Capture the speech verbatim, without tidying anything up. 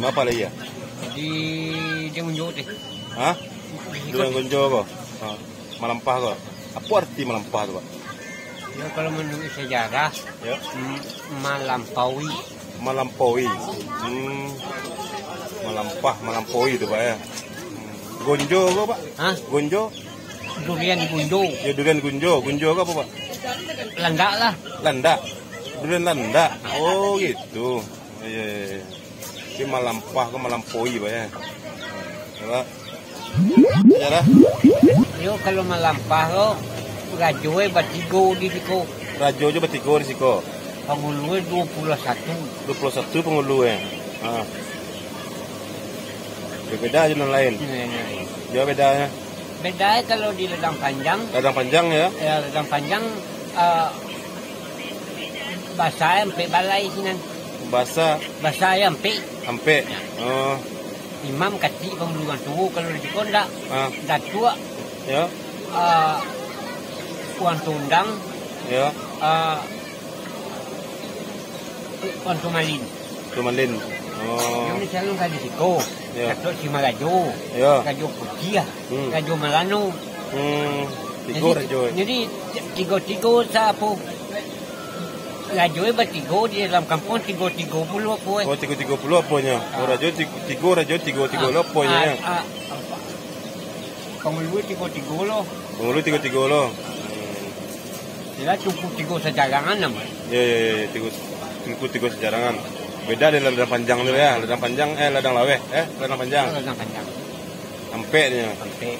Apo lai yo? Di, di Gunjo teh. Ha? Di Gunjo ko? Ha. Malampah ko? Apo arti malampah tu, Pak? Yo, kalau manuruik sajarah, yo, m-, malampaui. Malampaui. Hmm. Malampah, malampaui tu, Pak, yo. Hmm. Gunjo ko, Pak? Ha? Gunjo? Durian Gunjo. Yo, durian Gunjo. Gunjo ko apo, Pak? Landak lah. Landak? Durian landak? Oh, gitu. Iyo, iyo, iyo. Tapi malampah ko malampaui, Pak, yo. Yo, Pak. Yo lah. Yo, kalau malampah ko, rajo e batigo di siko. Rajo jo batigo di siko. Pangulu e duo puluah satu. Duo puluah satu pangulu e. Ha. Yo, beda jo nan lain. Iyo, iyo. Yo, bedanyo. Beda e kalau di Ladang Panjang. Ladang Panjang, yo? Yo, Ladang Panjang, eh, basa e ampek balai sinan. Basa? Basa e ampek. Ampek. Oh. Imam kacik pangulu urang tuo, kalau di siko ndak. Ah. Datuak. Yo. Eh, urang Tundang. Yo. Eh, urang Tumalin. Tumalin. Oh. Yang di salun ka di siko. Yo. Datuak Simarajo. Yo. Rajo Putiah. Hmm. Rajo Malano. Hmm. Tigo rajo e. Jadi, tigo-tigo sa apo? Rajo e batigo di dalam kampuang, tigo-tigo pulo apo e? Oh, tigo-tigo pulo aponyo. Oh, ah, rajo tigo, tigo rajo, tigo-tigo lo aponyo, ah, yo? Ah, pangulu tigo-tigo lo. Pangulu tigo-tigo lo. Hmm. Iyolah, Tungku Tigo Sajarangan namo. Yo, yo, yo, yo, Tigo, Tungku Tigo Sajarangan. Beda dari Ladang Panjang tu, yo. Ladang Panjang, eh, Ladang Laweh, eh, Ladang Panjang. Ladang Panjang. Ampeknyo. Ampek.